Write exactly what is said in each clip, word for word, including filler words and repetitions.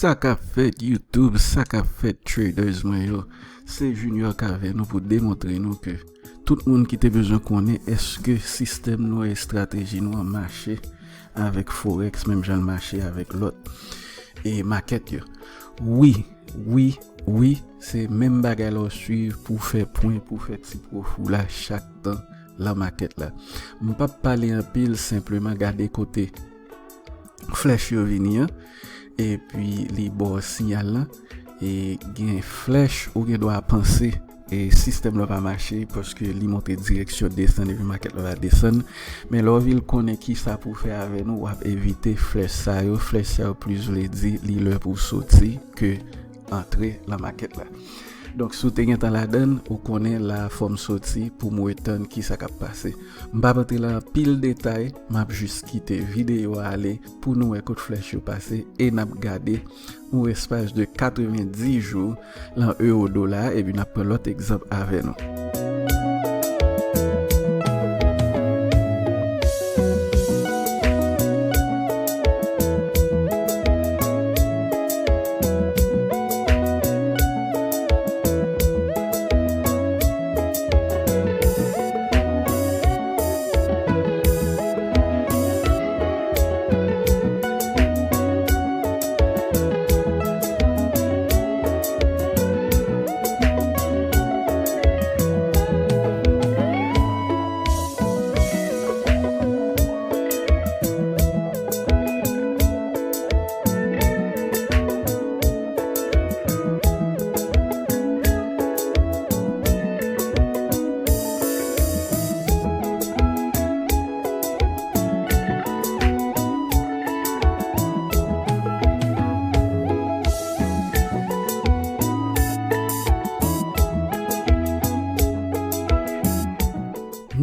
Sa k ap fèt YouTube, sa k ap fèt traders mwen yo. Se Junior k avè nou pou demontre nou ke tout moun ki te bezwen konnen èske sistèm nou, estrateji nou an mache avèk Forex, menm jan l mache avèk lòt e makèt yo. Wi, wi, wi, se menm bagay la w swiv pou w fè pwen, pou w fè ti pwofi w la chak tan lan makèt la. M p ap pale anpil, senpleman gade kote flèch yo vini an, epi li ba w siyal lan, e gen flèch ou gen dwa panse e sistèm la pa mache paske li montre direksyon desann epi makèt la pa desann. Men lè w vin konnen kisa pou w fè avè nou, w ap evite flèch sa yo. Flèch sa yo plis vle di li lè pou w soti ke antre lan makèt la. Donk, si w te gentan ladann, ou konnen la fò m soti pou m retann kisa k ap pase. M p ap antre lan anpil detay, m ap jis kite videyo a ale pou nou wè kot flèch yo pase e n ap gade yon espas de katrevenndis jou lan ewo dola, epi n ap pran lòt egzanp avè nou.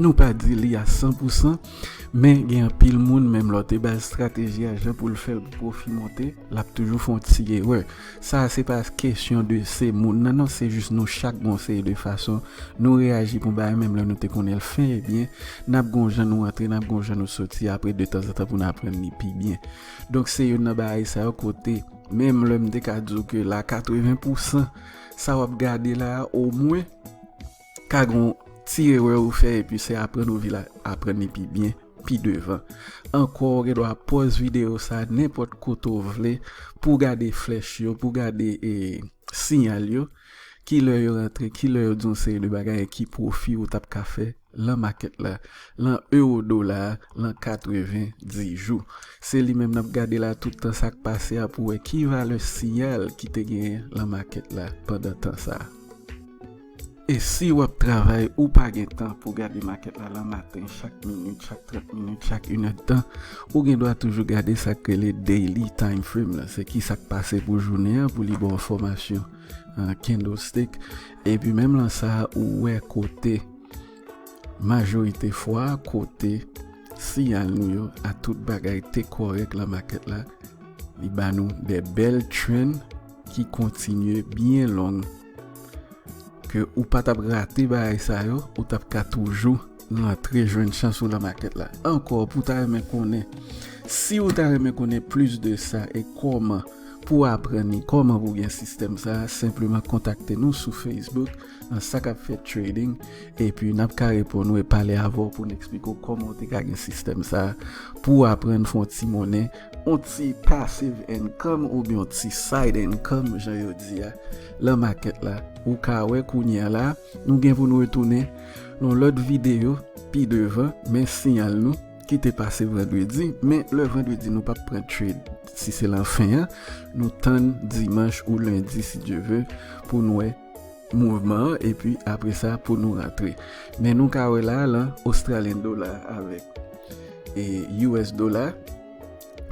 Nou pa di li a san pou san, men gen anpil moun, menm lè w te ba l estrateji a jan pou l fè l pou pwofi monte, l ap toujou fè yon ti erè. Sa a se pa kesyon de se moun nan, non, se jis nou chak gen yon seri de fason nou reyaji pou yon bagay, menm lè nou te konnen l fen, ebyen, n ap gen yon jan nou antre, n ap gen yon jan nou soti, apre de tanzantan pou n aprann li pi byen. Donk, se youn nan bagay sa yo kote, menm lè m te ka di w ke la katreven pou san sa w ap gade la a, omwen, ka gen yon ti erè ou fè, epi se aprann ou vin aprann li pi byen, pi devan. Ankò, ou gen dwa pòz videyo sa a nenpòt kote w vle pou w gade flèch yo, pou w gade, e, siyal yo, kilè yo rantre, kilè yo di yon seri de bagay, e ki pwofi ou t ap ka fè lan makèt la, lan ewo dola a, lan katrevenndis jou. Se li menm n ap gade la tout tan sa k pase a pou wè ki valè siyal ki te genyen lan makèt la pandan tan sa a. E si w ap travay, ou pa gen tan pou gade makèt la lan maten, chak minit, chak trant minit, chak inèdtan, ou gen dwa toujou gade sa k rele daily time frame lan. Se ki sa k pase pou jounen an, pou li ba w fòmasyon, an, candlestick. Epi menm lan sa a, ou wè kote majorite fwa, kote siyal nou yo a tout bagay te kòrèk lan makèt la, li ba nou de bèl trend ki kontinye byen long, ke ou pa t ap rate bagay sa yo, ou t ap ka toujou rantre jwenn chans ou lan makèt la. Ankò, pou w ta renmen konnen, si w ta renmen konnen plis de sa e kòman pou w aprann li, kòman pou w gen sistèm sa a, senpleman kontakte nou sou Facebook, nan Sa K ap Fèt Trading, epi n ap ka reponn ou e pale avè w pou n eksplike w kòman w te ka gen sistèm sa a, pou w aprann fè yon ti monnen, yon ti passive income oubyen yon ti side income, jan yo di a, lan makèt la. Ou ka wè kounye a la, nou gen pou nou retounen nan lòt videyo pi devan, men siyal nou ki te pase vandredi, men lè vandredi nou p ap pran trade, si se lan fen an, nou tann dimanch ou lendi, si Dye ve, pou n wè mouvman an, epi apre sa, pou nou rantre. Men nou ka wè la, lan Australian dollar avèk, e, U S dollar,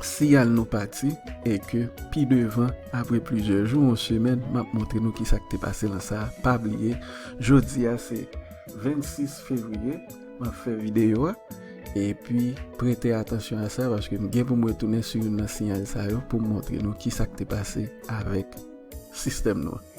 siyal nou pati, e ke pi devan, apre plizyè jou, yon semèn, m ap montre nou kisa k te pase lan sa. Pa bliye, jodi a se vennsis fevriye, m ap fè videyo a, epi prete atansyon a sa, paske m gen pou m retounen sou youn nan siyal sa yo pou m montre nou kisa k te pase avèk sistèm nou an.